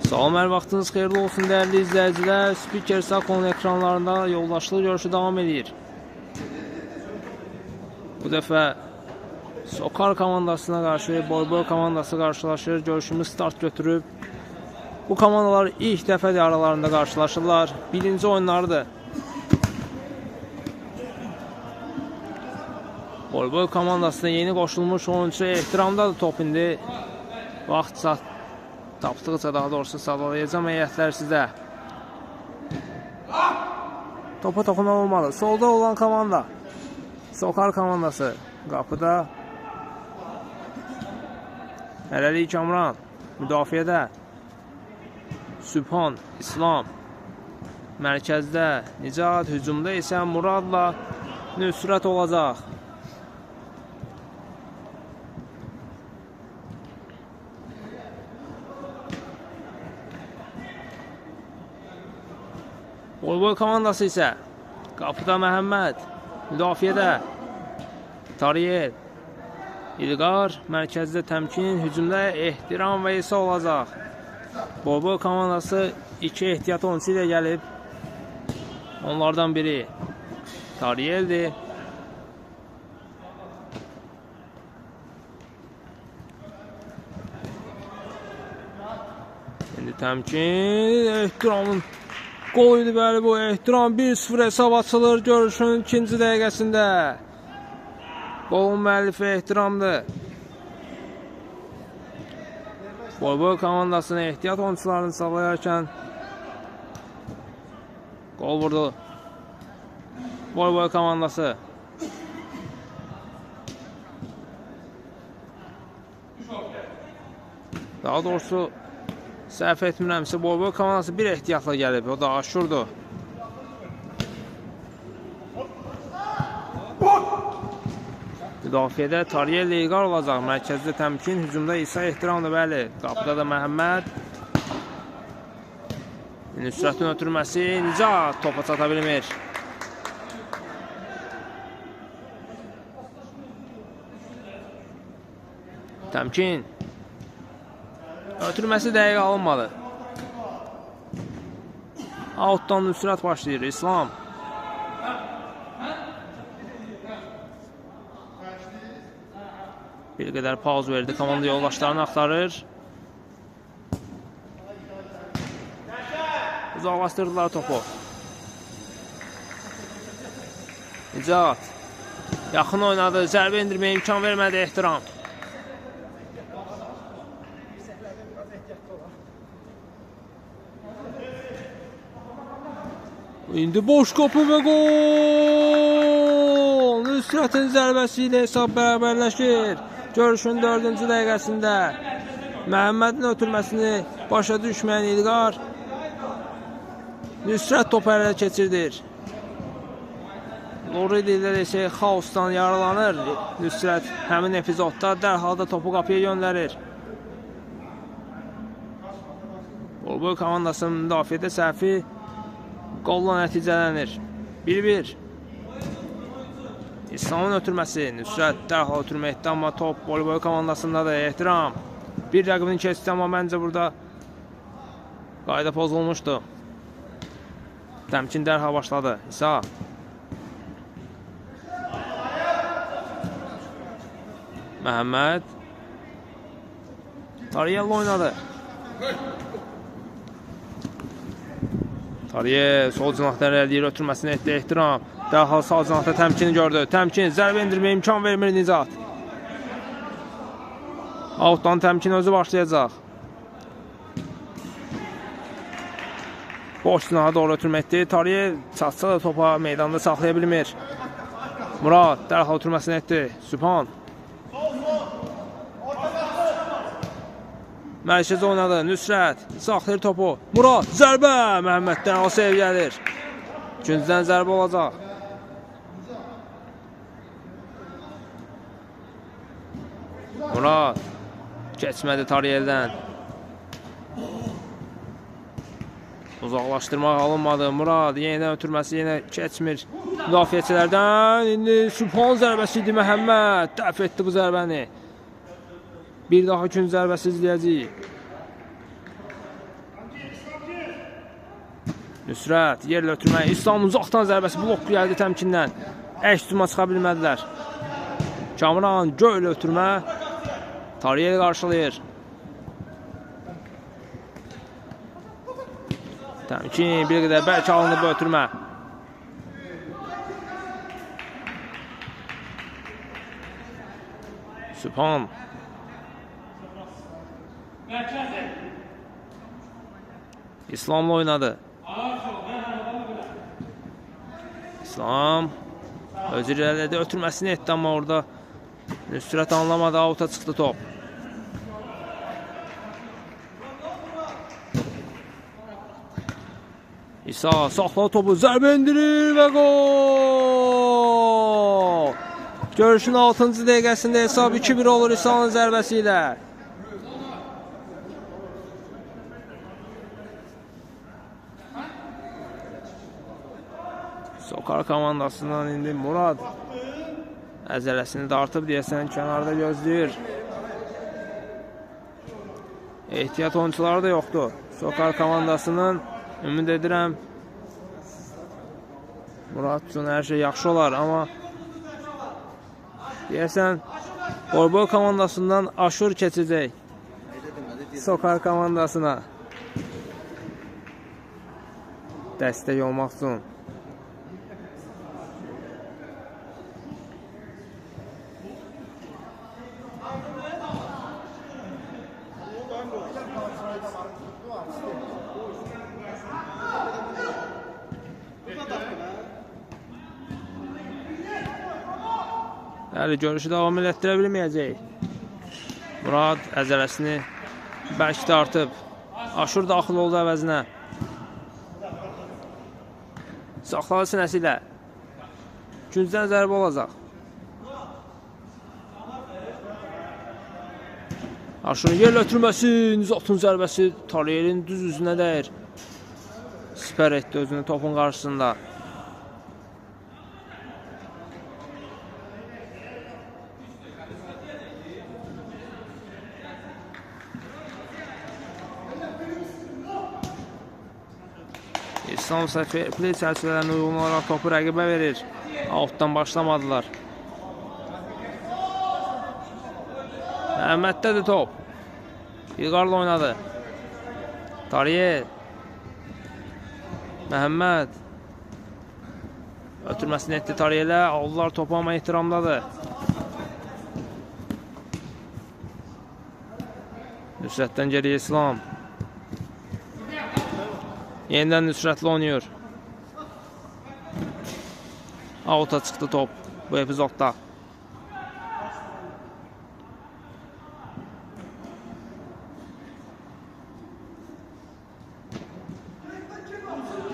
Salam, hər vaxtınız xeyirli olsun dəyərli izləyicilər. Spiker Sakonun ekranlarında yoldaşlıq görüşü davam edir. Bu dəfə Sokar komandasına qarşı Boyboy komandası qarşılaşır. Görüşümüz start götürüb. Bu komandalar ilk dəfədir aralarında qarşılaşırlar. Birinci oyunlarıdır. Boyboy komandasına yeni qoşulmuş oyuncu ehtiramdadır top indi. Vaxt tapdıqca daha doğrusu sadalayacağım heyətlər sizə. Topa toxunan olmalı. Solda olan komanda Sokar komandası. Qapıda hələlik Kamran, müdafiədə Sübhan, İslam, mərkəzdə Nicat, hücumda isə Muradla Nüsrət olacaq. Boyboy komandası isə qapıda Məhəmməd, müdafiədə Tariyel, İlqar, mərkəzdə Təmkin, hücumda Ehtiram və İsa olacaq. Boyboy komandası iki ehtiyat oyunçu ilə gəlib. Onlardan biri Tariyeldir. İndi Təmkin, Ehtiramın qol idi bəli bu. Ehtiram 1-0 hesab açılır görüşün ikinci dəqiqəsində. Qolun müəllifi Ehtiramdır. Boyboy komandasını ehtiyat oyunçularını sağlayarkən qol vurdu Boyboy komandası. Daha doğrusu səhv etmirəmsə Boyboy komandası bir ehtiyatla gəlib. O da Aşurdur. Müdafiədə Tariyel İlqar olacaq. Mərkəzdə Təmkin, hücumda İsa Ehtiramdır bəli. Qapıda da Məhəmməd. Nüsrətin ötürməsi Nicat topa çata bilmir. Təmkin. Ötürməsi dəqiq alınmadı. Outdan Nüsrət başlayır. İslam. Bir qədər pauz verdi. Komanda yoldaşlarını axtarır. Uzaqlaşdırdılar topu. Nicat. Yaxın oynadı. Zərbə endirməyə imkan vermədi Ehtiram. İndi boş qapı və gol! Nüsrətin zərbəsi ilə hesab bərabərləşir. Görüşün 4-cü dəqiqəsində Məhəmmədin ötürməsini başa düşməyən İlqar Nüsrət topu ələ keçirdir. Lori dildə desək, xaosdan yaralanır Nüsrət həmin epizodda dərhal da topu qapıya göndərir. Boyboy komandasının müdafiədə səhvi qolla nəticələnir. 1-1. İslamın ötürməsi. Nüsrət dərhal ötürmə etdi, amma top Boyboy komandasındadır. Ehtiram. Bir rəqibini keçdi, amma məncə burada qayda pozulmuşdu. Təmkin dərhal başladı. İsa. Məhəmməd. Tariyel oynadı. Tariye sol cinahda irəliləyir, ötürməsini etdi Ehtiram. Dərhal sağ cinahda Təmkini gördü. Təmkin zərbə endirməyə imkan vermir Nicat. Outdan Təmkin özü başlayacaq. Boş cinaha doğru ötürmə etdi. Tariye çatsa da topa meydanda saxlaya bilmir. Murad dərhal ötürməsini etdi. Sübhan. Mərkəzə oynadı. Nüsrət saxlayır topu. Murad zərbə! Məhəmməddən Asev gəlir. İkincidən zərbə olacaq. Murad keçmədi Tariyeldən. Uzaqlaşdırmaq alınmadı. Murad yenidən ötürməsi yenə keçmir müdafiəçilərdən. İndi Sübhan zərbəsi idi Məhəmməd. Dəf etdi bu zərbəni. Bir daha ikinci zərbəsi izləyəcəyik. Nüsrət yerlə ötürmək. İslam uzaqdan zərbəsi blok gəldi Təmkindən. Əks hücuma çıxa bilmədilər. Kamran göylə ötürmə. Tariyel qarşılayır. Təmkin bir qədər bərk alındı bu ötürmə. Sübhan. İslam'la oynadı. İslam özür irəlilədi, ötürməsini etdi, amma orada Nüsrət anlamadı, avuta çıxdı top. İsa saxladı topu, zərbə endirir və gol! Görüşün 6-cı dəqiqəsində hesab 2-1 olur İsa'nın zərbəsi ilə. Sokar komandasından indi Murad əzələsini dartıb deyəsən kənarda gözləyir. Ehtiyat oyunçuları da yoxdur. Sokar komandasının, ümid edirəm Murad üçün hər şey yaxşı olar, amma deyəsən Boyboy komandasından Aşur keçəcək Sokar komandasına dəstək olmaq üçün. Bəli, görüşü davam elətdirə bilməyəcək. Murad əzələsini bərk dartıb. Aşur daxil oldu əvəzinə. Saxladı sinəsi ilə. Küncdən zərbə olacaq. Aşurun yerlə ötürməsi, Nizatın zərbəsi Tariyelin düz üzünə dəyir. Sipər etdi özünü topun qarşısında. İslam isə fair play çərçivələrinə uyğun olaraq topu rəqibə verir. Outdan başlamadılar. Məhəmməddədir top. İlqarla oynadı. Tariyel. Məhəmməd. Ötürməsini etdi Tariyelə. Aldılar topu, amma ehtiramdadır. Nüsrətdən geriyə İslam. Yenidən Nüsrətli oynayır. Outa çıxdı top bu epizodda.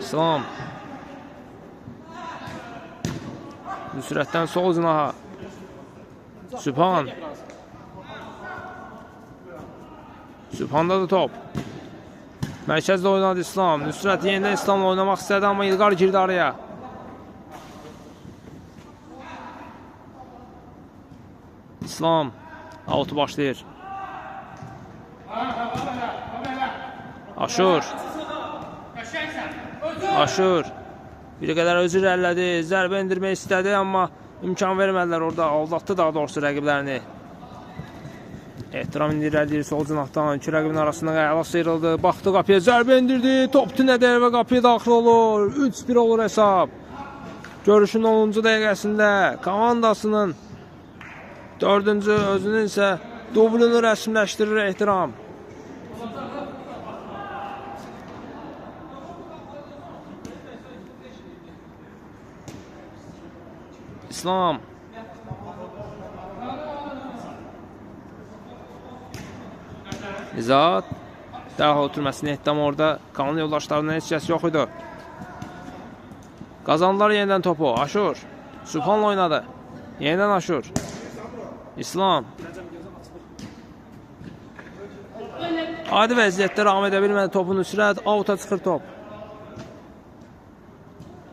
İslam. Nüsrətdən sol cinaha. Sübhan. Sübhandadır top. Mərkəzdə oynadı İslam. Nüsrət yenidən İslamla oynamaq istədi, amma İlqar girdi araya. İslam outu başlayır. Aşur. Aşur. Bir qədər özü irəlilədi. Zərbə endirmək istədi, amma imkan vermədilər orada. Aldatdı daha doğrusu rəqiblərini. Ehtiram indi irəliləyir sol cinahdan. İki rəqibin arasında əla sıyrıldı. Baxdı qapıya, zərbə endirdi. Top tünə dəyir və qapıya daxil olur. 3-1 olur hesab. Görüşün 10-cu dəqiqəsində komandasının 4-cü, özünün isə dublünü rəsmləşdirir Ehtiram. İslam. Nizat dərhal ötürməsini etdi, amma orada qanun yoldaşlarından heç kəs yox idi. Qazandılar yenidən topu. Aşur. Sübhanla oynadı. Yenidən Aşur. İslam. Adi vəziyyətdə rağm edə bilmədi topu Nüsrət. Outa çıxır top.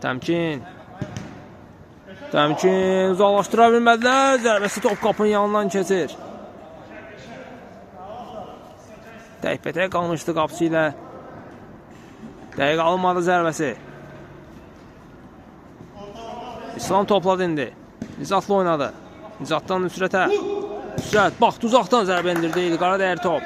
Təmkin. Təmkin. Uzaqlaşdıra bilmədilər. Zərbəsi top qapının yanından keçir. Təkbətək qalmışdı qapısı ilə. Dəqiq alınmadı zərbəsi. İslam topladı indi. Nicatla oynadı. Nicatdan Nüsrətə. Nüsrət baxdı uzaqdan zərbə endirdi. İlqara dəyir top.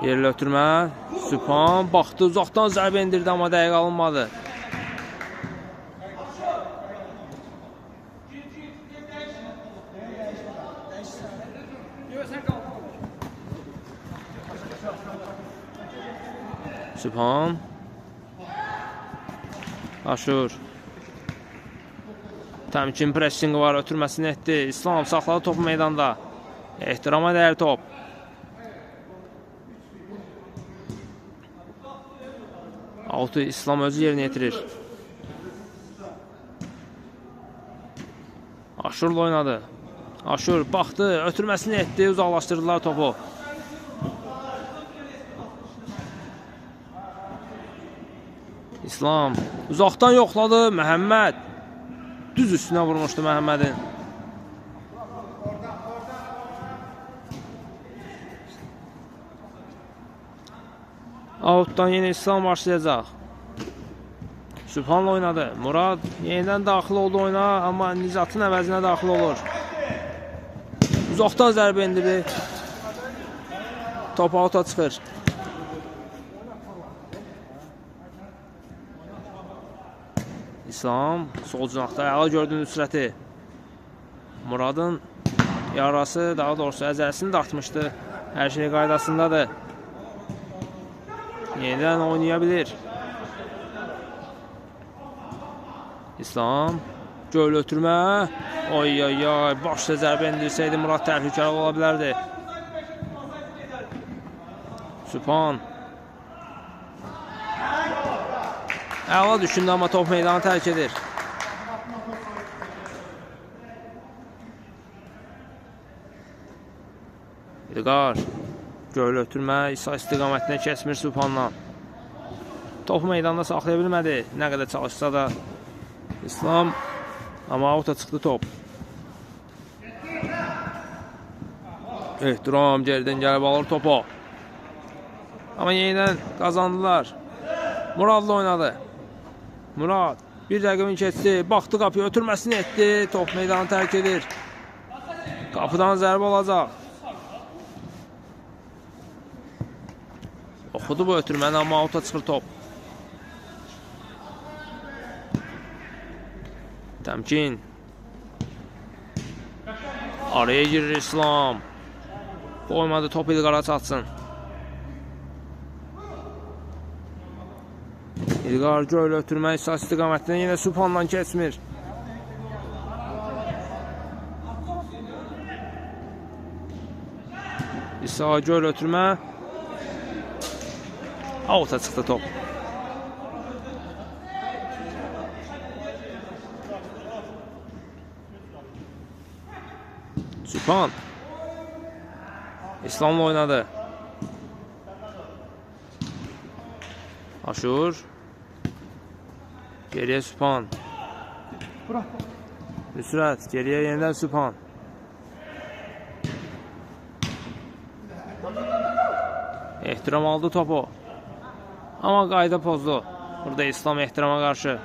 Yerli ötürmə. Sübhan baxdı uzaqdan zərbə endirdi amma dəqiq alınmadı. Sübhan. Aşur. Təmkin pressinqi var, ötürməsini etdi. İslam saxladı topu meydanda. Ehtirama dəyir top. Autu İslam özü yerinə yetirir. Aşurla oynadı. Aşur baxdı, ötürməsini etdi, uzaqlaşdırdılar topu. İslam uzaqdan yoxladı. Məhəmməd düz üstünə vurmuşdu Məhəmmədin. Outdan yenə İslam başlayacaq. Sübhanla oynadı. Murad yenidən daxil oldu oyuna, amma Nicatın əvəzinə daxil olur. Uzaqdan zərbə endirdi. Top outa çıxır. İslam sol cinahda əla gördü Nüsrəti. Muradın yarası, daha doğrusu əzələsini dartmışdı. Hər şey qaydasındadır. Yenidən oynaya bilir. İslam göl ötürmə. Oy oy oy, başla zərbə endirsəydi Murad təhlükəli ola bilərdi. Sübhan. Əla düşündü amma top meydanı tərk edir. İlqar göl ötürmə İsa istiqamətinə kəsmir Sübhandan. Topu meydanda saxlaya bilmədi. Nə qədər çalışsa da İslam, amma outa çıxdı top. Ehtiram geridən gəlib alır topu. Amma yenidən qazandılar. Muradla oynadı. Murad bir rəqibin keçdi, baxdı qapıya, ötürməsini etdi. Top meydanı tərk edir. Qapıdan zərbə olacaq. Oxudu bu ötürməni, amma outa çıxır top. Təmkin. Araya girir İslam. Qoymadı top İlqara çatsın. İlqar göl ötürmə İsa istiqamətinə yenə Sübhandan keçmir. İsa göl ötürmə. Outa çıxdı top. Sübhan. İslamla oynadı. Aşur. Geriye Sübhan. Nüsrət. Geriye yeniden Sübhan. Ehtiram aldı topu. Amma qayda pozdu. Burada İslam ehtirama qarşı.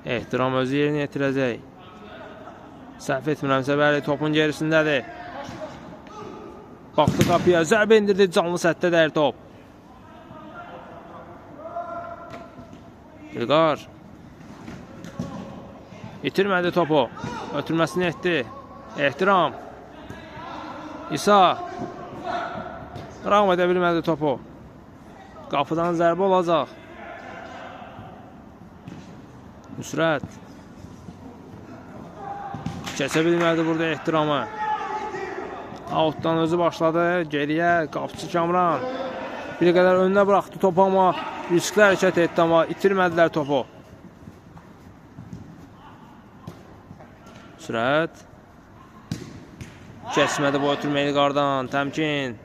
Ehtiram özü yerinə yetirəcək. Səhv etmirəmsə, bəli, topun gerisindədir. Baxdı qapıya, zərbə indirdi, canlı sətdə dəyir top. İlqar itirmədi topu. Ötürməsini etdi. Ehtiram. İsa rağm edə bilmədi topu. Qapıdan zərbə olacaq. Nüsrət keçə bilmədi burada ehtiramı. Outdan özü başladı. Geriyə qapıçı Kamran. Bir qədər önünə buraxdı topu, amma riskli hərəkət etdi, amma itirmədilər topu. Sürət. Keçmədi bu ötürmə İlqardan. Təmkin.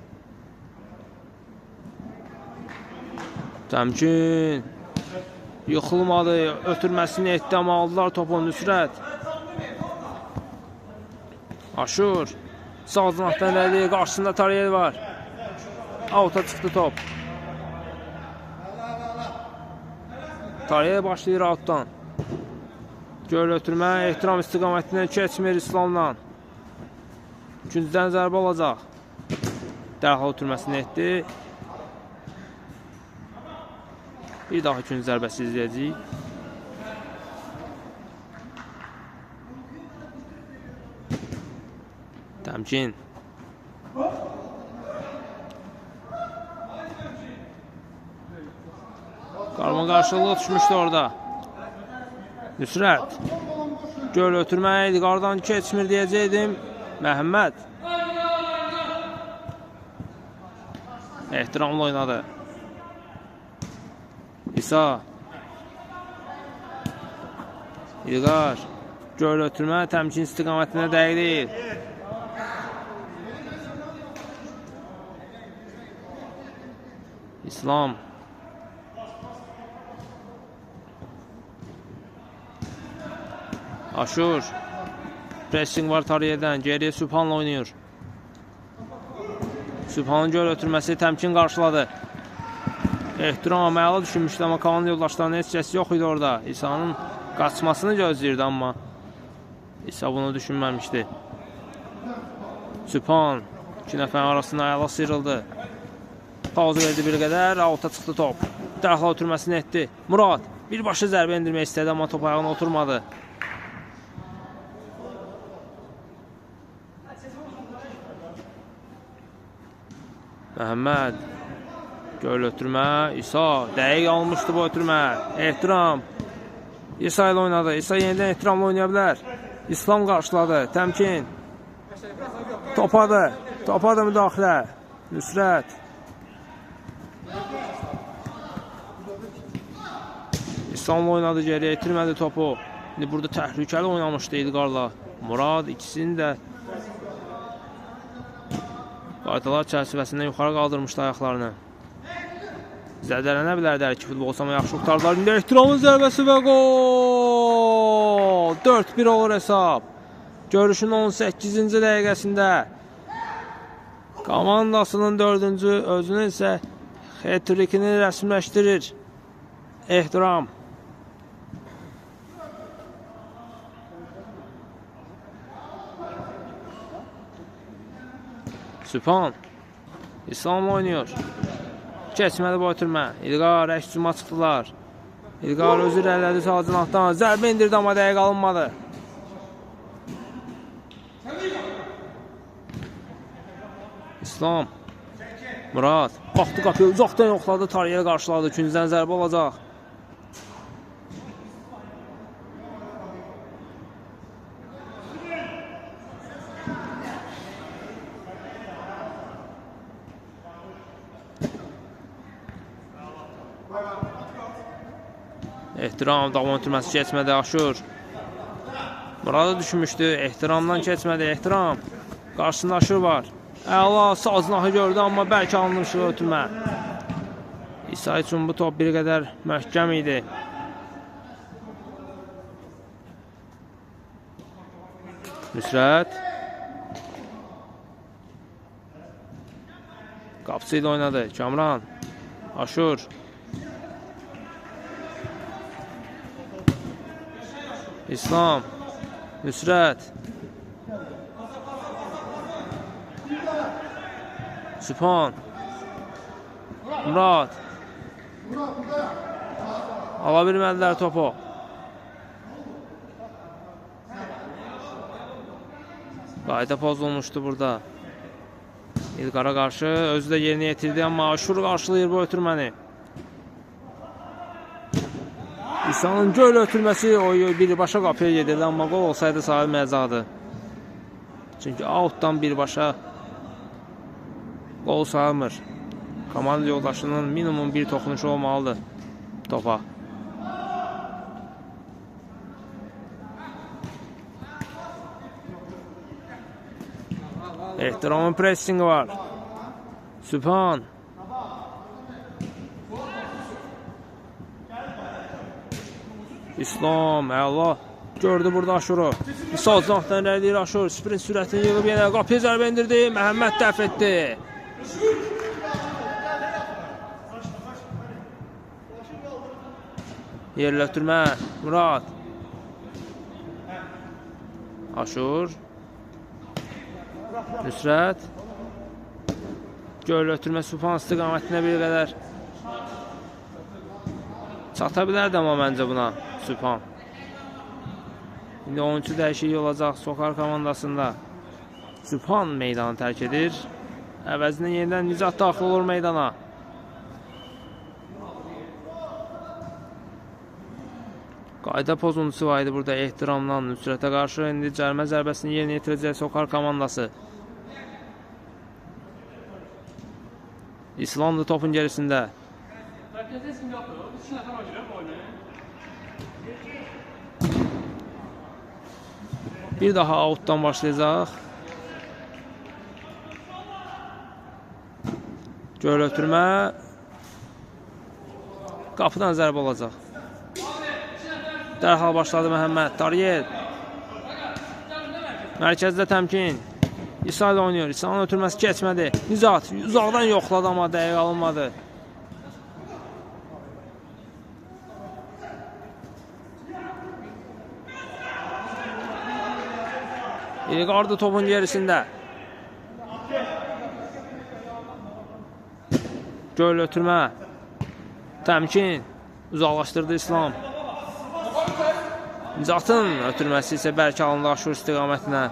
Təmkin. Yıxılmadı. Ötürməsini etdi, amma aldılar topu. Nüsrət. Aşur. Sağ cinahdan irəli. Qarşısında Tariyel var. Outa çıxdı top. Tariyel başlayır outdan. Göl ötürmə ehtiram istiqamətindən keçmir İslamla. Üçüncüdən zərbə olacaq. Dərhal ötürməsini etdi. Bir daha üçüncü zərbəsi izləyəcəyik. Təmkin. Qarma qarşılığı düşmüşdü orada. Nüsrət. Göl ötürmə İlqardan keçmir deyəcəkdim. Məhəmməd. Ehtiramla oynadı. İsa. İlqar. Göl ötürmə təmkin istiqamətinə dəqiq deyil. İslam. Aşur. Pressing var Tariye'dən. Geriye Sübhan'la oynayır. Sübhan'ın göl ötürməsi təmkin qarşıladı. Ehtiram əla düşünmüşdü, amma komanda yoldaşlarının heç kəsi yox idi orada. İsa'nın qaçmasını gözləyirdi, amma İsa bunu düşünməmişdi. Sübhan iki nəfərin arasında əla sıyrıldı. Pauza verdi bir qədər. Outa çıxdı top. Dərhal ötürməsini etdi. Murad birbaşa zərbə endirmək istədi, amma top ayağına oturmadı. Məhəmməd. Göl ötürmə. İsa. Dəqiq almışdı bu ötürmə. Ehtiram. İsa ilə oynadı. İsa yenidən ehtiramla oynaya bilər. İslam qarşıladı. Təmkin. Topadı. Topadı müdaxilə. Nüsrət. İslamla oynadı geriyə. İtirmədi topu. İndi burada təhlükəli oynamışdı İlqarla. Murad ikisini də qaydalar çərçivəsindən yuxarı qaldırmışdı ayaqlarını. Zədələnə bilərdi hər iki futbolçu, amma yaxşı qurtardılar. İndi ehtiramın zərbəsi və qol! 4-1 olur hesab. Görüşün 18-ci dəqiqəsində komandasının 4-cü, özünün isə hat-trickini rəsmiləşdirir. Ehtiram. Sübhan İslamla oynuyor. Keçmədi bu ötürmə. İlqar əks hücuma çıxdılar. İlqar özü irəlilədi sağ cinahdan. Zərbə indirdi, amma dəqiq alınmadı. İslam. Murad. Qalxdı qapıya, uzaqdan yoxladı. Tariyel qarşıladı. Üçüncüdən zərbə olacaq. Ehtiram davam ötürməsi keçmədi. Aşur. Murada düşmüşdü. Ehtiramdan keçmədi. Ehtiram. Qarşısında Aşur var. Əla sağ cinahı gördü, amma bərk alınmışdı ötürmə. İsa üçün bu top bir qədər möhkəm idi. Nüsrət. Qapısı ilə oynadı. Kamran. Aşur. İslam. Nüsrət. Sübhan. Murad. Ala bilmədilər topu. Qayda pozulmuşdu burada. İlqara qarşı özü də yerini yetirdi, amma Aşur qarşılayır bu ötürməni. İsa'nın göl ötürməsi o birbaşa qapıya gedirdi, amma qol olsaydı sayılmayacaqdı. Çünki outdan birbaşa qol sayılmır. Komanda yoldaşının minimum bir toxunuşu olmalıdır topa. Ehtiramın pressingi var. Sübhan. İslam, əla. Gördü burada Aşuru. Sağ cinahdan irəliləyir Aşur. Sprint sürətini yığıb yenə qapıya zərbə endirdi. Məhəmməd dəf etdi. Yerlə ötürmə. Murad. Aşur. Nüsrət. Göllə ötürmə Sübhan istiqamətinə bir qədər çata bilərdi amma məncə buna Sübhan. İndi oyunçu dəyişikliyi olacaq Soxar komandasında. Sübhan meydanı tərk edir. Əvəzinə yenidən Nicat daxil olur meydana. Qayda pozuntusu var idi burada ehtiramla Nüsrətə qarşı. İndi cərimə zərbəsini yerinə yetirəcək Soxar komandası. İslamdır topun gerisində. Bir daha outdan başlayacaq. Göl ötürmə. Qapıdan zərbə olacaq. Dərhal başladı Məhəmməd. Tariyel. Mərkəzdə təmkin. İsa ilə oynayır. İsa'nın ötürməsi keçmədi. Nicat uzaqdan yoxladı amma dəqiq alınmadı. İlqardı topun gerisində. Göl ötürmə. Təmkin. Uzaqlaşdırdı İslam. Nicatın ötürməsi isə bərk alındı Aşur istiqamətinə.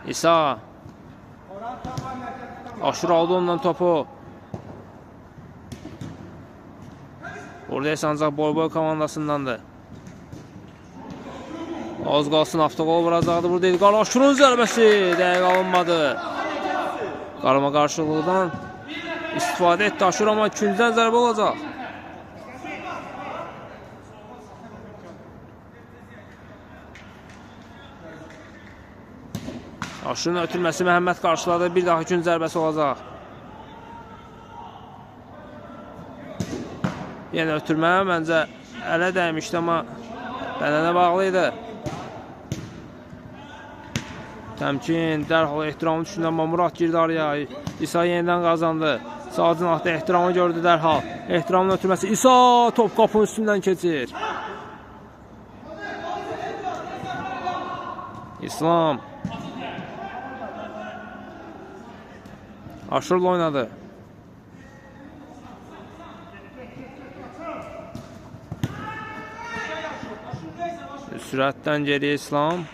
İsa. Aşur aldı ondan topu. Orada isə ancaq boy-boy komandasındandır. Az qalsın avtoqol vuracaqdı. Burada İlqar Aşurun zərbəsi dəqiq alınmadı. Qarama qarşılıqdan istifadə etdi Aşur amma ikincidən zərbə olacaq. Aşurun ötürməsi Məhəmməd qarşıladı. Bir daha ikinci zərbəsi olacaq. Yenə ötürmə məncə ələ dəymişdi amma bədənə bağlı idi. Təmkin dərhal ehtiramı düşündü amma Murad girdi araya. İsa yenidən qazandı. Sağ cinahda ehtiramı gördü dərhal. Ehtiramın ötürməsi İsa top qapının üstündən keçir. İslam. Aşurla oynadı. Sürətdən geriyə İslam.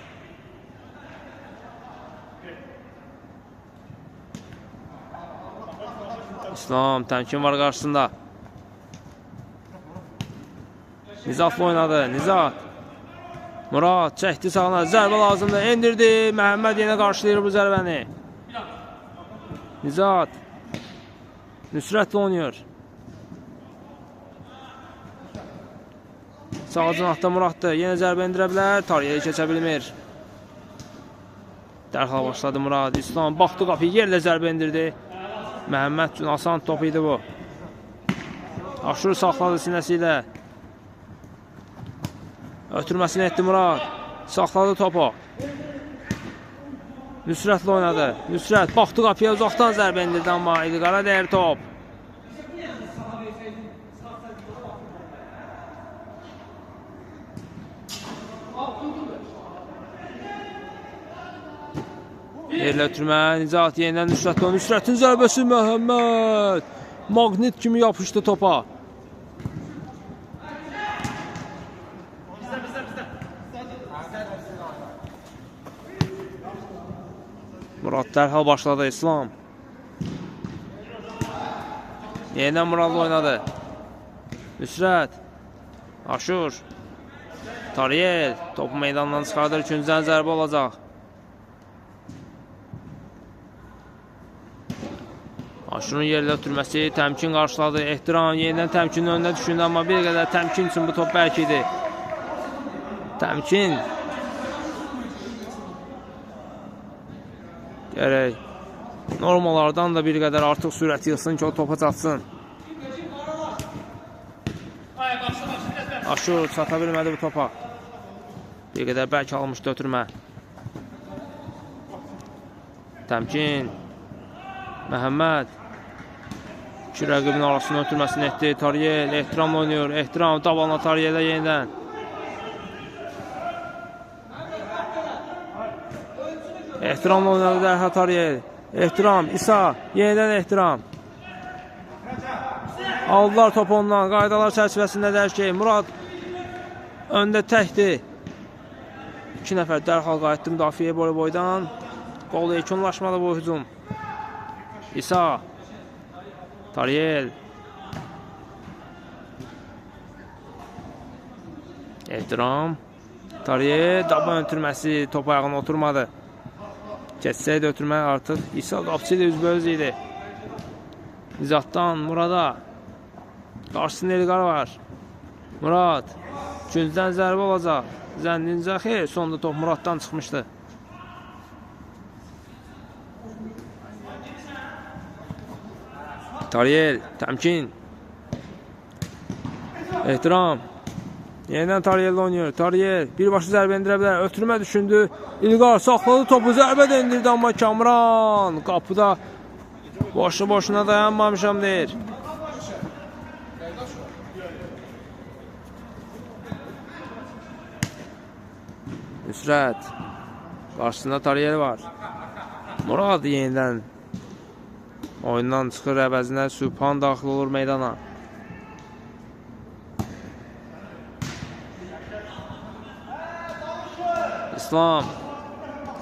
İslam təmkin var qarşısında. Nizatla oynadı. Nizat. Murad çəkdi sağına. Zərbə lazımdır. Endirdi. Məhəmməd yenə qarşılayır bu zərbəni. Nizat. Nüsrətlə oynayır. Sağ cinahda Muraddır. Yenə zərbə endirə bilər. Tariyeli keçə bilmir. Dərhal başladı Murad. İslam baxdı qapıya. Yerlə zərbə endirdi. Məhəmməd üçün asan top idi bu. Aşur saxladı sinəsi ilə. Ötürməsini etdi Murad. Saxladı topu. Nüsrətlə oynadı. Nüsrət baxdı qapıya, uzaqdan zərbə endirdi amma İlqara dəyir top. Yerlə ötürmə, Nicat yenidən Nüsrətlə. Nüsrətin zərbəsi Məhəmməd. Maqnit kimi yapışdı topa. Murad dərhal başladı İslam. Yenidən Muradla oynadı. Nüsrət. Aşur. Tariyel topu meydandan çıxardır. Üçüncüdən zərbə olacaq. Aşurun yerlə ötürməsi təmkin qarşıladı. Ehtiram yenidən təmkinin önünə düşündü amma bir qədər təmkin üçün bu top bərk idi. Təmkin Gərək normalardan da bir qədər artıq sürət yığsın ki, o topa çatsın. Aşur çata bilmədi bu topa. Bir qədər bərk almışdı ötürmə. Təmkin. Məhəmməd. İki rəqibin arasını ötürməsini etdi. Tariyel ehtiramla oynayır. Ehtiram dabanla Tariyelə yenidən. Ehtiramla oynadı dərhal Tariyel. Ehtiram, İsa, yenidən ehtiram. Aldılar topu ondan. Qaydalar çərçivəsində hər şey. Murad öndə təkdir. İki nəfər dərhal qayıtdı müdafiəyə boy-boydan. Qol yekunlaşmadı bu hücum. İsa, Tariyel. Ehtiram. Tariyel daban ötürməsi top ayağına oturmadı. Keçsəydi ötürmə artıq İsa qapıcı ilə üzbəüz idi. Nizatdan Murada. Qarşısında Elqar var. Murad. Küncdən zərbə olacaq. Zənnincə xeyr. Sonda top Muraddan çıxmışdı. Tariyel. Təmkin. Ehtiram. Yenidən Tariyel'le oynuyor. Tariyel birbaşa zərbə endirə bilər. Ötürmə düşündü. İlqar saxladı topu. Zərbə də endirdi amma Kamran qapıda boşu boşuna dayanmamışam deyir. Nüsrət. Qarşısında Tariyel var. Murad yenidən oyundan çıxır, əvəzinə Sübhan daxil olur meydana. İslam.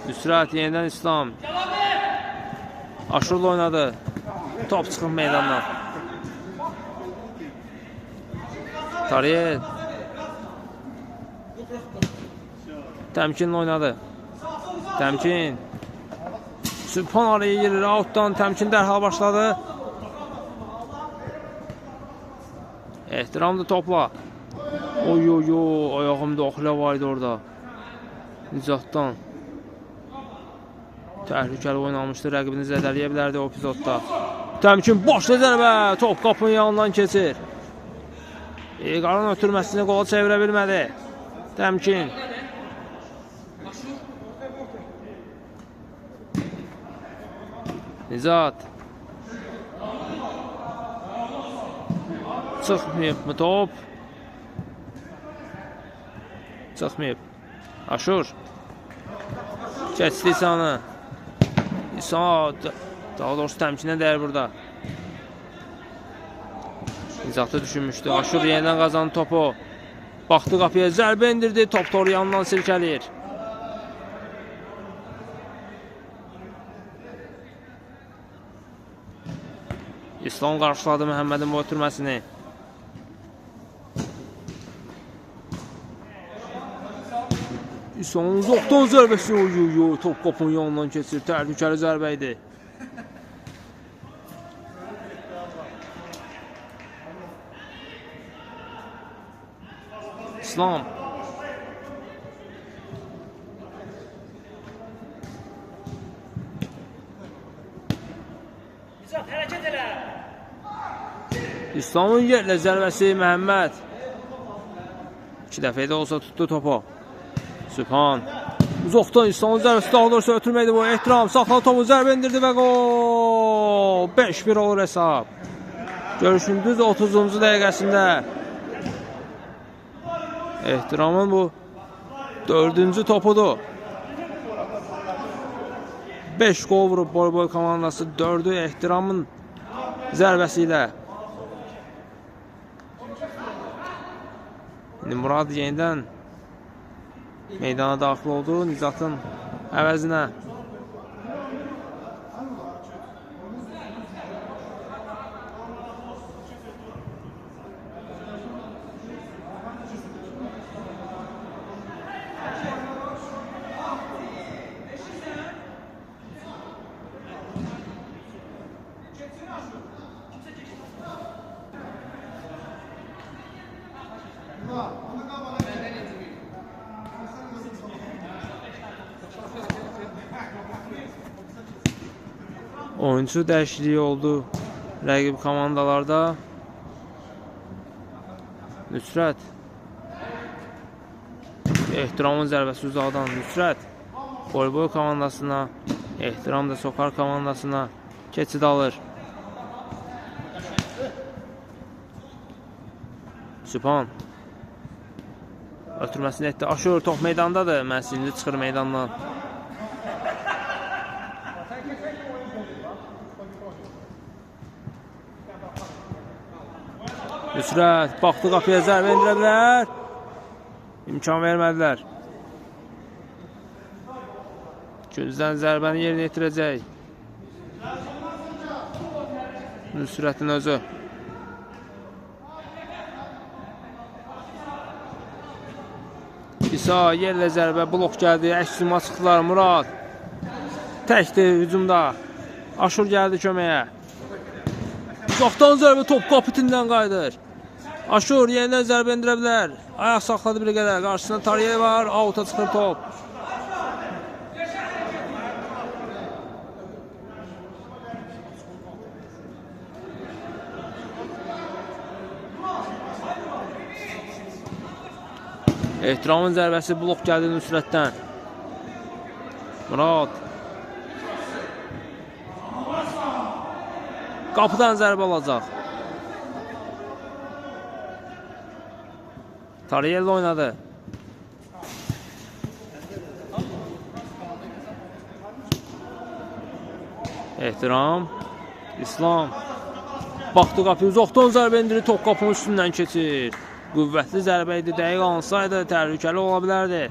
Nüsrət yenidən İslam. Aşurla oynadı. Top çıxır meydandan. Tariyel. Təmkinlə oynadı. Təmkin. Sübhan araya girir. Outdan Təmkin dərhal başladı. Ehtiramlı topla. Oy oy oy. Ayağımda oxla var idi orada. Nicatdan. Təhlükəli oynamışdı. Rəqibini zədələyə bilərdi o epizodda. Təmkin başla zərbə. Top qapının yanından keçir. İlqarın ötürməsini qola çevirə bilmədi. Təmkin. Nicat. Çıxmayıb mı top? Çıxmayıb. Aşur. Keçdi İsanı. İsa, daha doğrusu təmkinə dəyər burada. Nicatı düşünmüşdü. Aşur yenidən qazandı topu. Baxdı qapıya, zərbə endirdi. Top toru yanından silkəliyir. İslam qarşıladı Məhəmmədin bu ötürməsini. İslamın uzaqdan zərbəsi, oy, oy, oy, top qapının yanından keçir. Təhlükəli zərbə idi. İslam. İslamın yerlə zərbəsi Məhəmməd. İki dəfə də olsa tutdu topu. Sübhan. Uzaqdan İslamın zərbəsi, daha doğrusu ötürməydi bu. Ehtiram saxladı topu, zərbə endirdi və qol. 5-1 olur hesab. Görüşün düz 30-cu dəqiqəsində. Ehtiramın bu 4-cü topudur. 5 qol vurub Boy-Boy komandası, 4-ü Ehtiramın zərbəsi ilə. İndi Murad yenidən meydana daxil oldu Nicatın əvəzinə. Oyunçu dəyişikliyi oldu rəqib komandalarda. Nüsrət. Ehtiramın zərbəsi uzaqdan. Nüsrət Voleybol komandasına, Ehtiram da Soxar komandasına keçid alır. Sübhan ötürməsini etdi. Aşur, top meydandadır. Mənsilli çıxır meydandan. Nüsrət baxdı qapıya, zərbə endirə bilər. İmkan vermədilər. Küncdən zərbəni yerinə yetirəcək. Nüsrətin özü. İsa yerlə zərbə, blok gəldi. Əks hücuma çıxdılar. Murad təkdir hücumda. Aşur gəldi köməyə. Uzaqdan zərbə, top qapı qayıdır. Aşur yenidən zərbə endirə bilər. Ayaq saxladı bir qədər. Qarşısında Tariyev var. Outa çıxır top. Ehtiramın zərbəsi, blok gəldi Nüsrətdən. Murad. Qapıdan zərbə alacaq. Tariyel oynadı. Ehtiram. İslam. Baxdı qapıya, uzaqdan zərbə endirir, top qapının üstündən keçir. Qüvvətli zərbə idi, dəqiq alınsaydı təhlükəli ola bilərdi.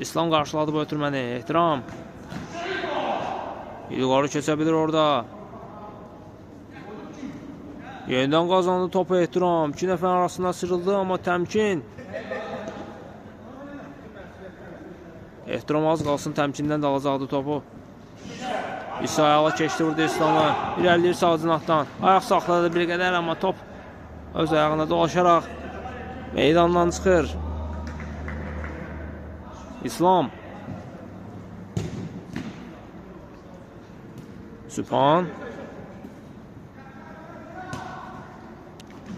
İslam qarşıladı bu ötürməni. Ehtiram. Yuxarı keçə bilir orada. Yenidən qazandı topu Ehtiram. İki nəfər arasında sıyrıldı, amma təmkin. Ehtiram az qalsın təmkindən də alacaqdı topu. İsa ayağa keçdi burada İslamı. İrəliyir sağ cinahdan. Ayaq saxladı bir qədər, amma top öz ayağına dolaşaraq meydandan çıxır. İslam. Sübhan.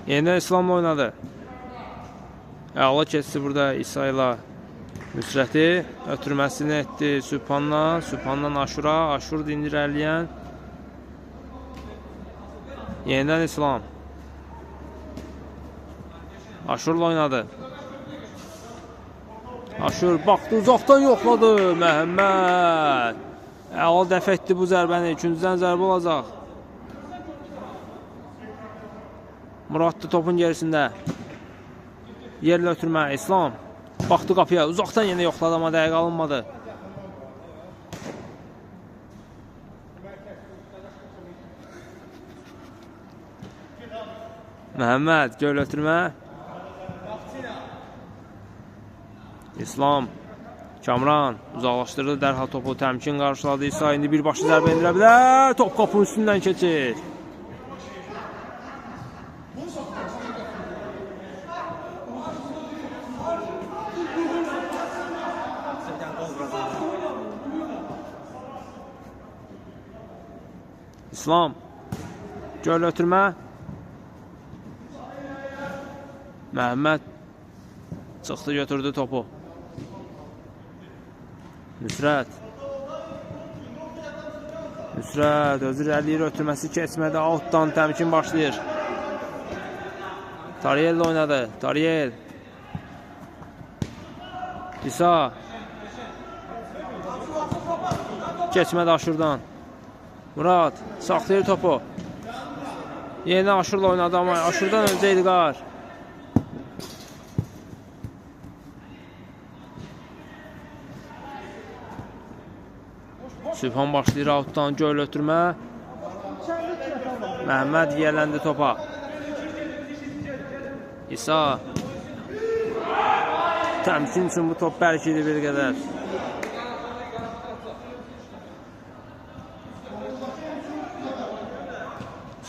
Yenidən İslamla oynadı. Əla keçdi burada İsa ilə Nüsrəti. Ötürməsini etdi Sübhanla. Sübhandan Aşura. Aşur irəliyən. Yenidən İslam. Aşurla oynadı. Aşur baxdı, uzaqdan yoxladı. Məhəmməd. Əla dəf etdi bu zərbəni. Üçüncüdən zərbə olacaq. Muraddır topun gerisində. Yerlə ötürmə. İslam. Baxdı qapıya. Uzaqdan yenə yoxladı, amma dəqiq alınmadı. Məhəmməd göl ötürmə. İslam. Kamran uzaqlaşdırdı dərhal topu, təmkin qarşıladı. İsa indi birbaşlı zərbə endirə bilər. Top qapının üstündən keçir. İslam. Göl ötürmə. Məhəmməd çıxdı, götürdü topu. Nüsrət. Nüsrət özü irəliləyir, ötürməsi keçmədi. Outdan təmkin başlayır. Tariyel oynadı. Tariyel. İsa. Keçmədi Aşurdan. Murad saxlayır topu. Yeni Aşurla oynadı, amma Aşurdan öncə İlqar. Sübhan başlayır outdan göl ötürmə. Məhəmməd yiyələndi topa. İsa. Təmkin üçün bu top bərk idi bir qədər.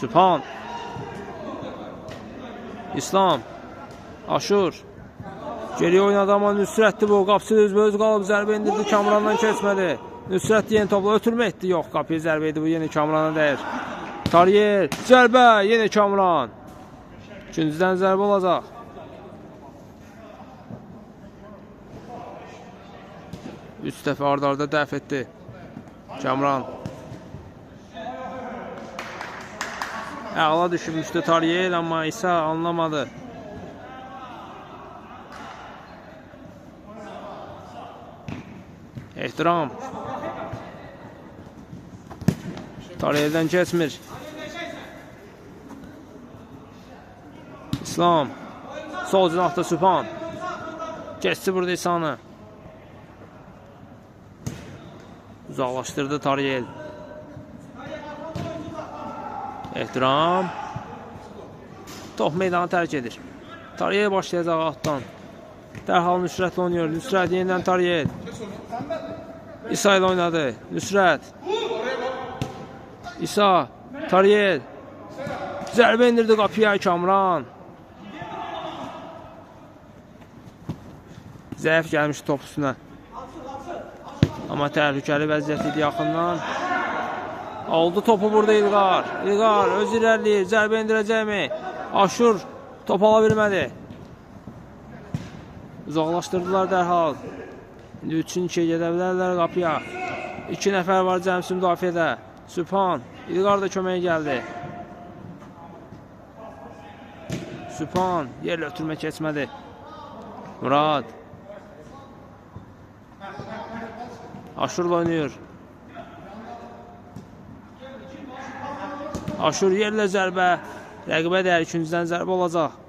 Sübhan. İslam. Aşur. Geriyə oynadı, amma Nüsrətdir bu. Qapısı üzbəüz qalıb, zərbə indirdi, Kamrandan keçmədi. Nüsrət yenə topla ötürmə etdi. Yox, qapıya zərbə idi. Bu yenə Kamrana dəyir. Tariyer, zərbə, yenə Kamran. Üçüncüdən zərbə olacaq. Üç dəfə ard-arda dəf etdi Kamran. Əla düşünmüşdü Tariyer, amma İsa anlamadı. Ehtiram. Tariyeldən keçmir. İslam. Sol cinahda Sübhan. Keçdi burada İsanı. Uzaqlaşdırdı Tariyel. Ehtiram. Top meydanı tərk edir. Tariyel başlayacaq altdan. Dərhal Nüsrətlə oynayır. Nüsrət yenidən Tariyel. İsa ilə oynadı. Nüsrət. İsa. Tariyel. Zərbə indirdi qapıya Kamran. Zəif gəlmişdi top üstünə. Amma təhlükəli vəziyyət idi yaxından. Aldı topu burada İlqar. İlqar öz irəliləyir. Zərbə indirəcəkmi? Aşur top ala bilmədi. Uzaqlaşdırdılar dərhal. İndi 3-ün 2-yə gedə bilərlər qapıya. 2 nəfər var cəmsi müdafiədə. Sübhan. İlqar da köməyə gəldi. Sübhan yerlə ötürmə keçmədi. Murad. Aşurla oynayır. Aşur yerlə zərbə. Rəqibə dəyər, ikincidən zərbə olacaq.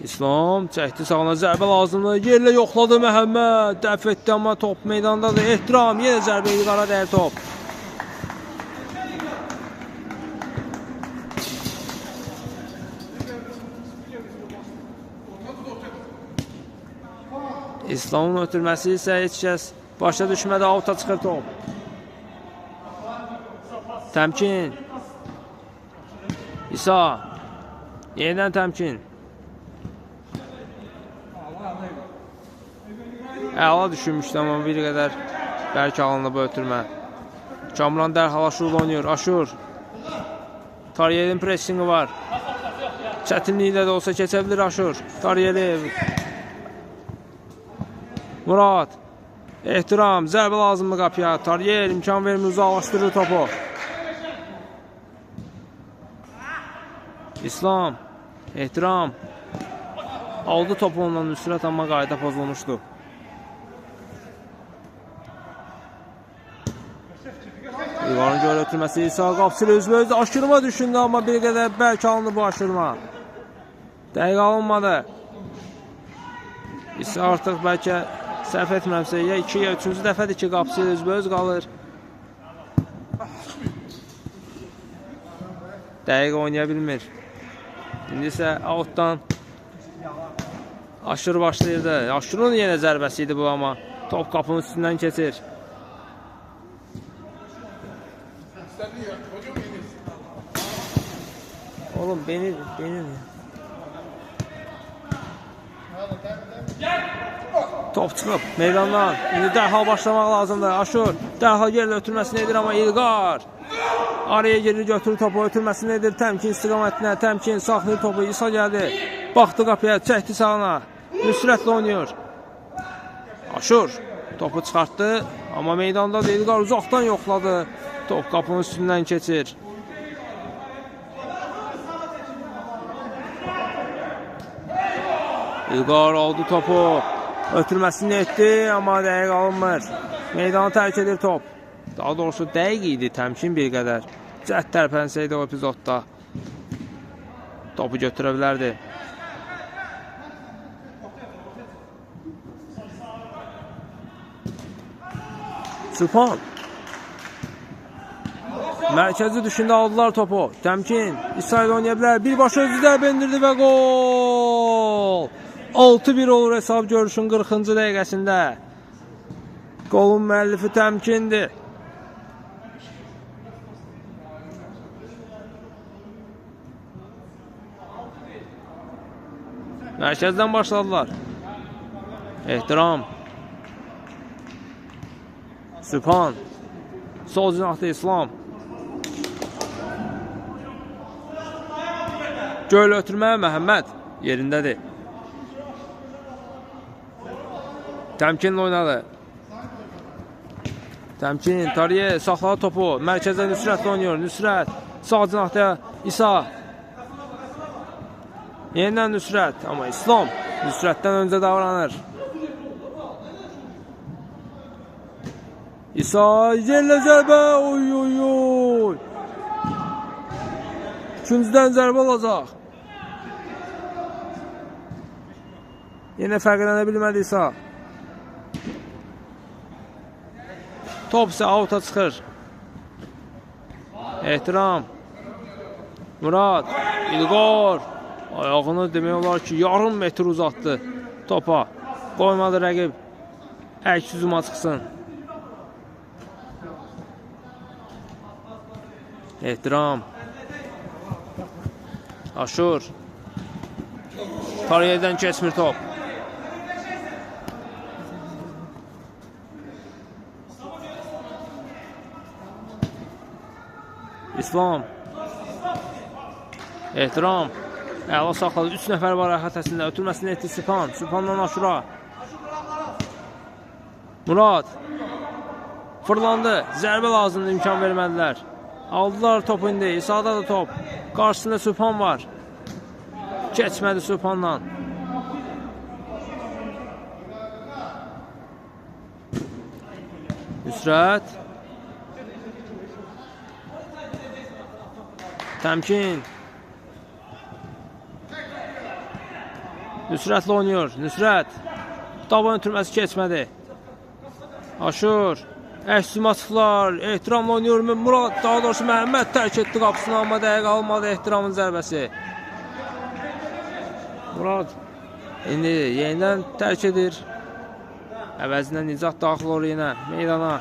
İslam çəkdi sağına, zərbə lazımdır. Yerlə yoxladı Məhəmməd. Dəf etdi amma top meydandadır. Ehtiram, yenə zərbə İlqara dəyər top. İslamın ötürməsi isə heç kəs başa düşmədi. Avuta çıxır top. Təmkin. İsa. Yenidən təmkin. Əla düşünmüşdü amma bir qədər bərk alındı bu ötürmə. Kamran dərhal Aşurla oynayır. Aşur. Tariyelin pressingi var. Çətinliklə də olsa keçə bilir Aşur. Tariyeli. Murad. Ehtiram. Zərbə lazımdır qapıya. Tariyel imkan vermir, uzaqlaşdırır topu. İslam. Ehtiram. Aldı topu ondan Nüsrət amma qayda pozulmuşdu. İlqarın görə ötürməsi İsa qapısı ilə üzbəüz aşırma düşündü amma bir qədər bərk alındı bu aşırma. Dəqiq alınmadı. İsa artıq bəlkə səhv etmirəmsə ya 2 ya 3-cü dəfədir ki qapısı ilə üzbəüz qalır. Dəqiq oynaya bilmir. İndi isə outdan Aşur başlayırdı. Aşurun yenə zərbəsi idi bu amma top qapının üstündən keçir. Oğlum beni Top çıxıb meydandan. İndi dərhal başlamaq lazımdır. Aşur dərhal yerlə ötürməsini edir amma İlqar araya girir, götürür topu, ötürməsini edir. Təmkin istiqamətinə, Təmkin saxlayır topu. İsa gəldi. Baxdı qapıya, çəkdi sağına. Nüsrətlə oynayır. Aşur topu çıxartdı amma meydanda da İlqar uzaqdan yoxladı. Top qapının üstündən keçir. İlqar aldı topu. Ötürməsini etdi amma dəqiq alınmır. Meydanı tərk edir top. Daha doğrusu dəqiq idi Təmkin bir qədər. Cəhd tərpənsəydi o epizodda topu götürə bilərdi. Sübhan. Mərkəzi düşündü, aldılar topu. Təmkin İsa ilə oynaya bilər. Birbaşa özü zərbə endirdi və qol. 6-1 olur hesab görüşün 40-cı dəqiqəsində. Qolun müəllifi Təmkindir. Mərkəzdən başladılar. Ehtiram. Sübhan. Sol cinahda İslam. Göl ötürmə Məhəmməd yerindədir. Təmkinlə oynadı. Təmkin, Tariye saxladı topu. Mərkəzdə Nüsrətlə oynayır. Nüsrət. Sağ cinahda İsa. Yenidən Nüsrət. Amma İslam Nüsrətdən öncə davranır. İsa yerlə zərbə. Oy oy oy. Üçüncüdən zərbə olacaq. Yenə fərqlənə bilmədi İsa. Top isə auta çıxır. Ehtiram. Murad. İlqar. Ayağını demək olar ki, yarım metr uzatdı topa. Qoymadı rəqib. Əks hücuma çıxsın. Ehtiram. Aşur. Tariyədən keçmir top. İslam. Ehtiram. Əla saxladı. 3 nəfər var əhatəsində. Ötürməsini etdi Sübhan. Sübhandan Aşura. Murad. Fırlandı. Zərbə lazımdır. İmkan vermədilər. Aldılar topu indi. İsa'da da top. Qarşısında Sübhan var. Keçmədi Sübhandan. Nüsrət. Təmkin. Nüsrətlə oynayır. Nüsrət. Daban ötürməsi keçmədi. Aşur. Əks hücuma çıxdılar. Ehtiramla oynayır. Murad, daha doğrusu Məhəmməd tərk etdi qapısını, amma dəqiq almadı Ehtiramın zərbəsi. Murad indi yenidən tərk edir. Əvəzinə Nicat daxil olur yenə meydana.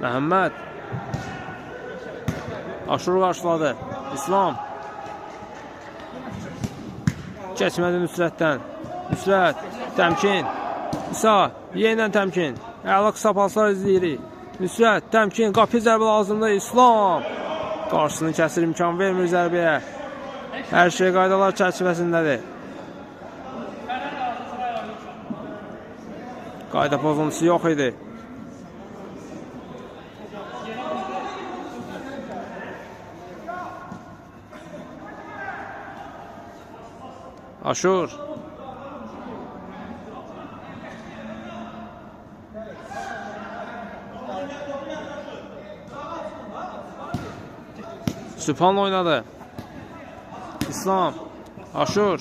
Məhəmməd. Aşur qarşıladı. İslam. Keçmədi Nüsrətdən. Nüsrət. Təmkin. İsa. Yenidən təmkin. Əla qısa paslar izləyirik. Nüsrət. Təmkin. Qapı zərbə lazımdır. İslam. Qarşısını kəsir, imkan vermir zərbəyə. Hər şey qaydalar çərçivəsindədir. Qayda pozuntusu yox idi. Aşur. Sübhanla oynadı. İslam. Aşur.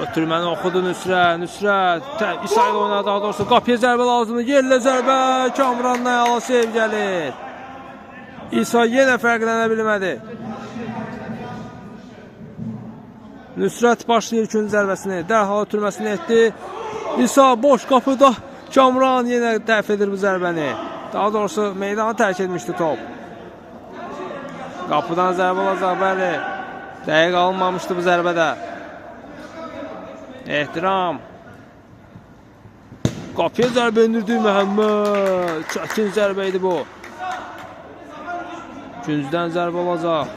Ötürməni oxudu Nüsrət. Nüsrət. İsa ilə oynadı, daha doğrusu. Qapıya zərbə lazımdır. Yerlə zərbə. Kamrandan əla sev gəlir. İsa yenə fərqlənə bilmədi. Nüsrət başlayır ikinci zərbəsini. Dərhal ötürməsini etdi. İsa boş qapıda. Kamran yenə dəf edir bu zərbəni. Daha doğrusu meydanı tərk etmişdi top. Qapıdan zərbə olacaq, bəli. Dəqiq alınmamışdı bu zərbədə. Ehtiram. Qapıya zərbə indirdi Məhəmməd. Çətin zərbə idi bu. Küncdən zərbə olacaq.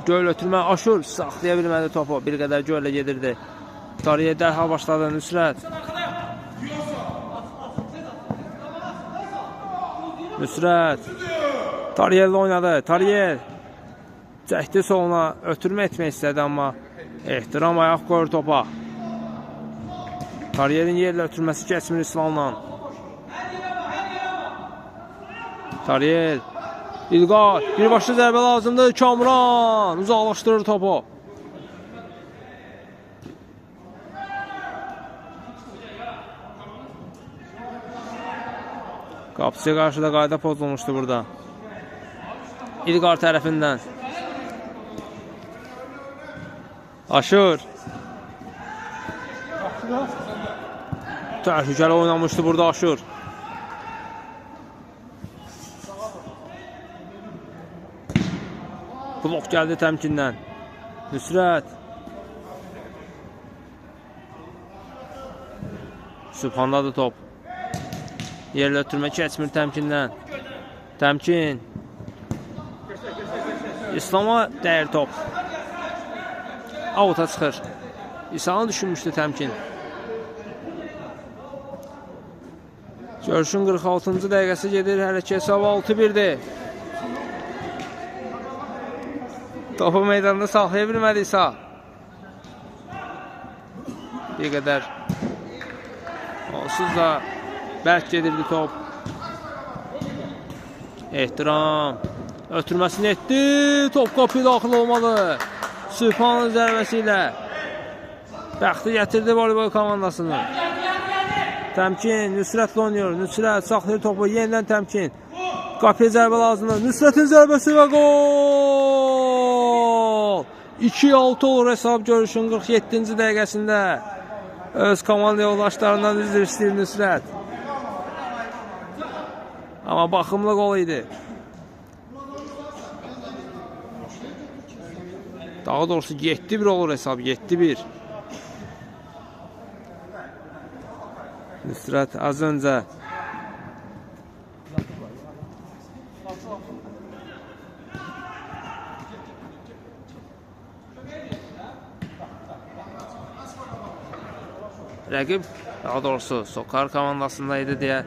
Göl ötürmə Aşur saxlaya bilmədi topu. Bir qədər göllə gedirdi. Tariyə dərhal başladı Nüsrət. Nüsrət. Tariyellə oynadı. Tariyel çəkdi soluna, ötürmə etmək istədi, amma ehtiram ayaq qoyur topa. Tariyelin yerlə ötürməsi keçmir İslamla. Tariyel. İlqar. Birbaşlı zərbə lazımdır. Kamran uzaqlaşdırır topu. Qapıçıya qarşı da qayda pozulmuşdu burada. İlqar tərəfindən. Aşur. Təhlükəli oynamışdı burada Aşur. Blok gəldi Təmkindən. Nüsrət. Sübhandadır top. Yerlə ötürmə keçmir Təmkindən. Təmkin. İslama dəyir top. Avuta çıxır. İsa'nı düşünmüşdü Təmkin. Görüşün 46-cı dəqiqəsi gedir. Hələ ki hesab 6-1-dir. Topu meydanda saxlaya bilmədi İsa. Bir qədər onsuz da bərk gedirdi top. Ehtiram. Ötürməsini etdi. Top qapıya daxil olmadı. Sübhanın zərbəsi ilə bəxti gətirdi voleybol komandasını. Təmkin Nüsrətlə oynayır. Nüsrət saxlayır topu. Yenidən Təmkin. Qapıya zərbə lazımdır. Nüsrətin zərbəsi və gol! 2-6 olur hesab görüşün 47-ci dəqiqəsində. Öz komanda yoldaşlarından üzr istəyir Nüsrət. Amma baxımlı qol idi. Daha doğrusu 7-1 olur hesab. 7-1. Nüsrət az öncə rəqib, daha doğrusu Sokar komandasındaydı deyə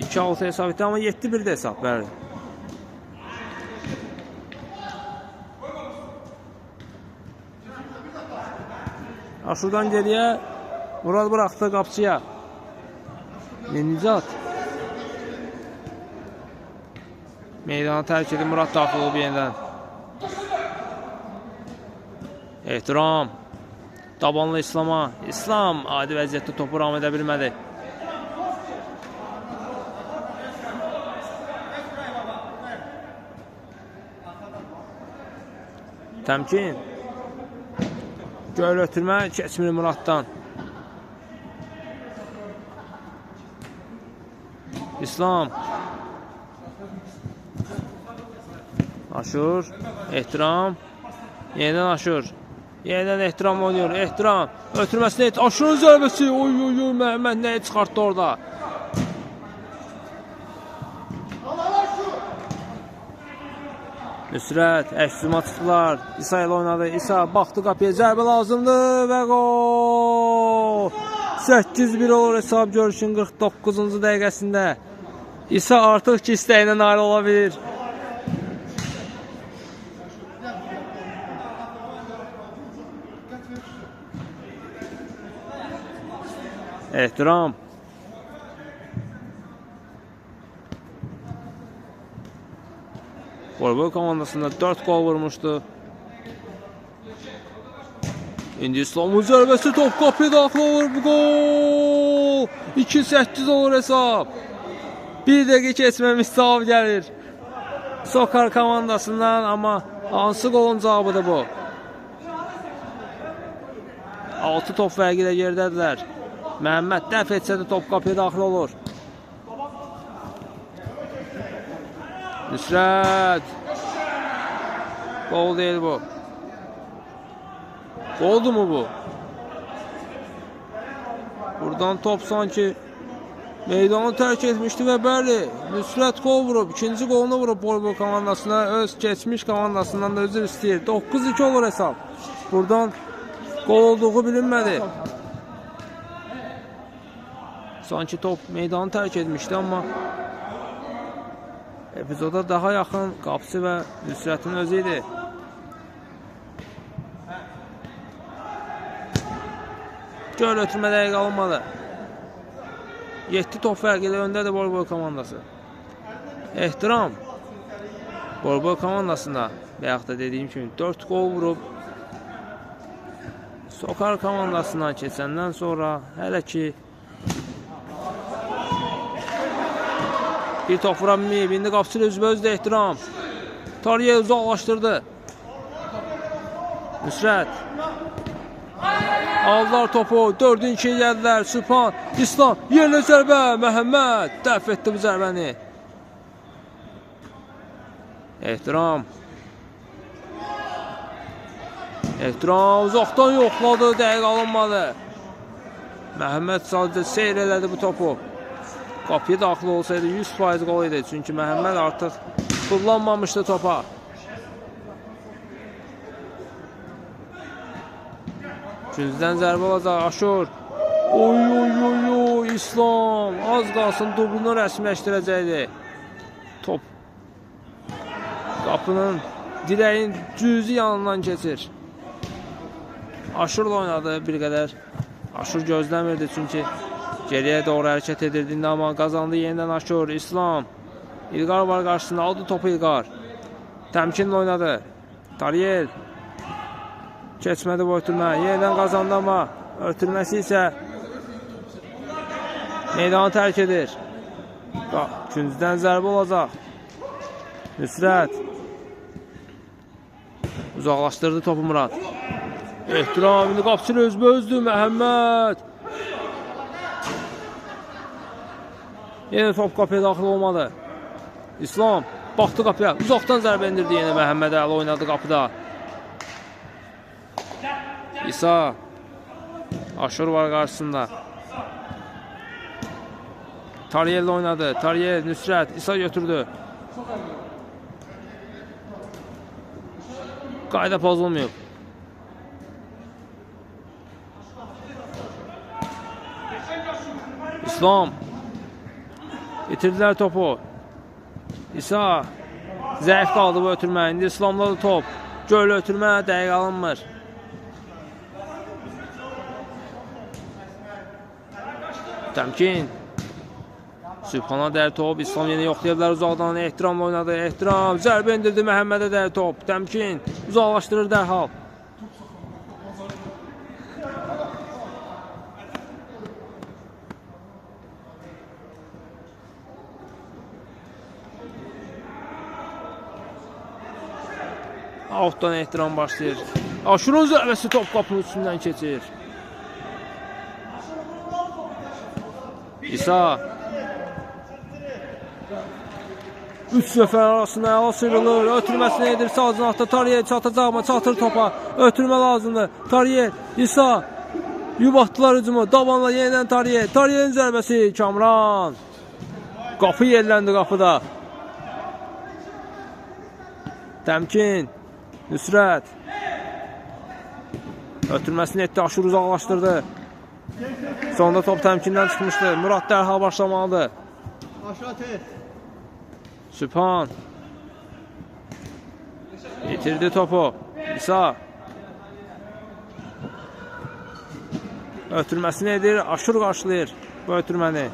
2-6 hesab etdi, amma 7-1 də hesab, bəli. Aşurdan geriyə Murad bıraxdı qapçıya. Nicat. Meydanı tərk edib Murad daxil olub yenidən. Ehtiram. Dabanlı İslama. İslam adi vəziyyətdə topu ram edə bilmədi. Təmkin. Göl ötürmə keçmir Muraddan. İslam. Aşur. Ehtiram. Yenidən Aşur. Yenidən Ehtiram oynayır. Ehtiram. Ötürməsini et. Aşurun zərbəsi. Oy oy oy. Məhəmməd nəyi çıxartdı orada? Nüsrət, əks-hücuma çıxdılar. İsa ilə oynadı. İsa baxdı qapıya. Zərbə lazımdır və qol! 8-1 olur hesab görüşün 49-cu dəqiqəsində. İsa artıq ki istəyinə nail ola bilir. Ehtiram. Voleybol komandasında 4 gol vurmuştu. İndi İslamın zərbəsi, top qapıya daxil olur. Bu gol! 2-8 olur hesab. Bir dəqiqə keçməmiş cavab gəlir Sokar komandasından, amma hansı qolun cavabıdır bu? 6 top fərqi ilə geridədirlər. Məhəmməd dəf etsə də top qapıya daxil olur. Nüsrət. Qol deyil bu. Qoldu mu bu? Buradan top sanki meydanı tərk etmişdi və bəli, Nüsrət qol vurub. İkinci qolunu vurub voleybol komandasına. Öz keçmiş komandasından da üzr istəyir. 9-2 olur hesab. Buradan qol olduğu bilinmədi. Sanki top meydanı tərk etmişdi, amma epizoda daha yaxın qapısı və Nüsrətin özü idi. Göl ötürmə dəqiqə alınmadı. 7 top fərqi ilə öndədir voleybol komandası. Ehtiram. Voleybol komandasında bayaq da dediyim kimi 4 qol vurub. Sokar komandasından keçəndən sonra hələ ki bir top vura bilməyib. İndi qapısı ilə üzbəüzdür Ehtiram. Tariyə uzaqlaşdırdı. Nüsrət. Aldılar topu. 4-ün 2-yə gəldilər. Sübhan, İslam, yerlə zərbə. Məhəmməd dəf etdi bu zərbəni. Ehtiram. Ehtiram uzaqdan yoxladı, dəqiq alınmadı. Məhəmməd sadəcə seyr elədi bu topu. Qapıya daxil olsaydı 100% qol idi. Çünki Məhəmməd artıq fırlanmamışdı topa. Küncdən zərbə olacaq. Aşur. Oy oy oy oy İslam az qalsın dublunu rəsmiləşdirəcəkdi. Top qapının dirəyin cüzi yanından keçir. Aşurla oynadı bir qədər. Aşur gözləmirdi çünki geriyə doğru hərəkət edirdi. İndi amma qazandı yenidən Aşur. İslam. İlqar var qarşısında. Aldı topu İlqar. Təmkinlə oynadı. Tariyel. Keçmədi bu ötürmə. Yenidən qazandı amma ötürməsi isə meydanı tərk edir. Küncdən zərbə olacaq. Nüsrət. Uzaqlaşdırdı topu Murad. Ehtiram, indi qapıçı ilə özbə-özdür Məhəmməd. Yenə top qapıya daxil olmadı. İslam baxdı qapıya. Uzaqdan zərbə endirdi yenə Məhəmməd əli oynadı qapıda. İsa. Aşur var qarşısında. Tariyel oynadı. Tariyel, Nüsrət, İsa götürdü. Qayda pozulmayıb. İslam. İtirdilər topu. İsa. Zəif qaldı bu ötürmə. İndi İslamda da top. Göl ötürmə dəqiq alınmır. Təmkin. Sübhana dəyər top. İslam yenə yoxlaya bilər uzaqdan. Ehtiramla oynadı. Ehtiram. Zərbə endirdi Məhəmmədə dəyər top. Təmkin. Uzaqlaşdırır dərhal. Outdan ehtiram başlayır. Aşurun zərbəsi top qapının üstündən keçir. İsa. 3 nəfər arasında əla sıyrılır. Ötürməsini edir. Sağ cinahda Tariyel çatacaq mı? Çatır topa. Ötürmə lazımdır. Tariyel, İsa. Yubatdılar hücumu. Dabanla yenidən Tariyel. Tariyelin zərbəsi. Kamran. Qapı yerləndi qapıda. Təmkin. Nüsrət. Ötürməsini etdi. Aşur uzaqlaşdırdı. Sonda top təmkindən çıxmışdı. Murad dərhal başlamalıdır. Sübhan. İtirdi topu. İsa. Ötürməsini edir. Aşur qarşılayır bu ötürməni.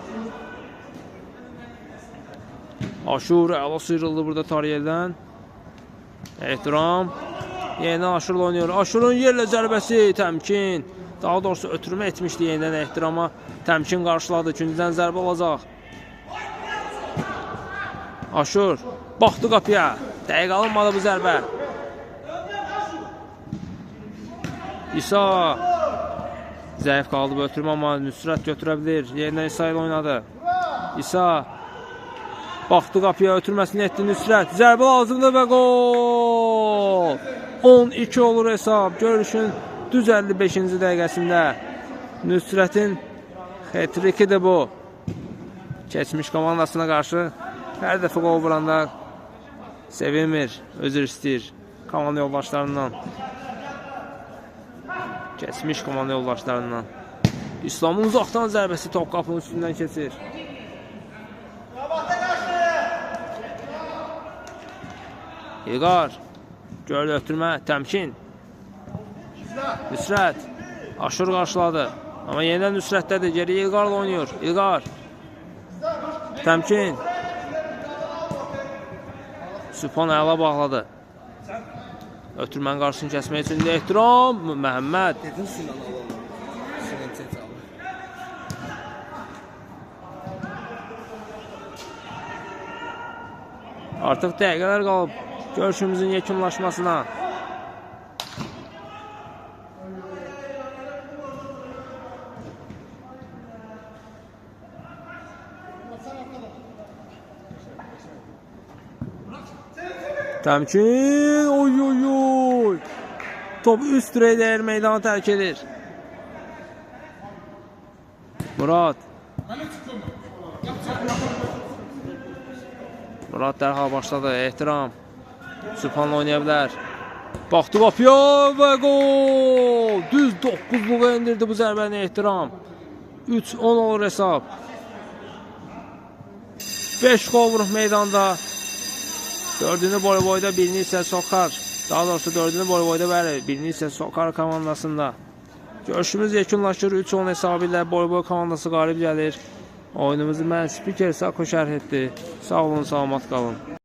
Aşur əla sıyrıldı burada Tariyeldən. Ehtiram. Yenidən Aşurla oynayır. Aşurun yerlə zərbəsi. Təmkin. Daha doğrusu ötürmə etmişdi yenidən ehtirama. Təmkin qarşıladı. Küncdən zərbə olacaq. Aşur baxdı qapıya. Dəqiq alınmadı bu zərbə. İsa. Zəif qaldı bu ötürmə amma Nüsrət götürə bilir. Yenidən İsa ilə oynadı. İsa. Baxdı qapıya, ötürməsini etdi Nüsrət. Zərbə lazımdır və qol. 12 olur hesab. Görüşün düz 55-ci dəqiqəsində. Nüsrətin hat-trickidir bu. Keçmiş komandasına qarşı hər dəfə qol vuranda sevinmir, özür istəyir komanda yoldaşlarından. Keçmiş komanda yoldaşlarından. İslamın uzaqdan zərbəsi top qapının üstündən keçir. İlqar. Gördü ötürmə, təmkin. Nüsrət. Aşur qarşıladı. Amma yenidən Nüsrətdədir. Geri İlqarla oynayır. İlqar. Təmkin. Sübhan əla bağladı. Ötürmənin qarşısını kəsmək üçün ehtiram. Məhəmməd. Dedim Sinan alalım. Sinan tez alır. Artıq dəqiqələr qalıb görüşümüzün yekunlaşmasına. Təmkin. Oy oy oy. Top üst direğe değer, meydanı tərk edir. Murad. Murad dərhal başladı. Ehtiram. Sübhanla oynaya bilər. Baxdı qapıya və gol! Düz 9-luğa endirdi bu zərbəni Ehtiram. 3-10 olur hesab. 5 gol vurub meydanda. 4-ünü boy-boyda, birini isə Sokar. Daha doğrusu 4-ünü boy-boyda, bəli, birini isə Sokar komandasında. Görüşümüz yekunlaşır. 3-10 hesabı ilə boy-boy komandası qalib gəlir. Oyunumuzu mən spiker Sako şərh etdi. Sağ olun, salamat qalın.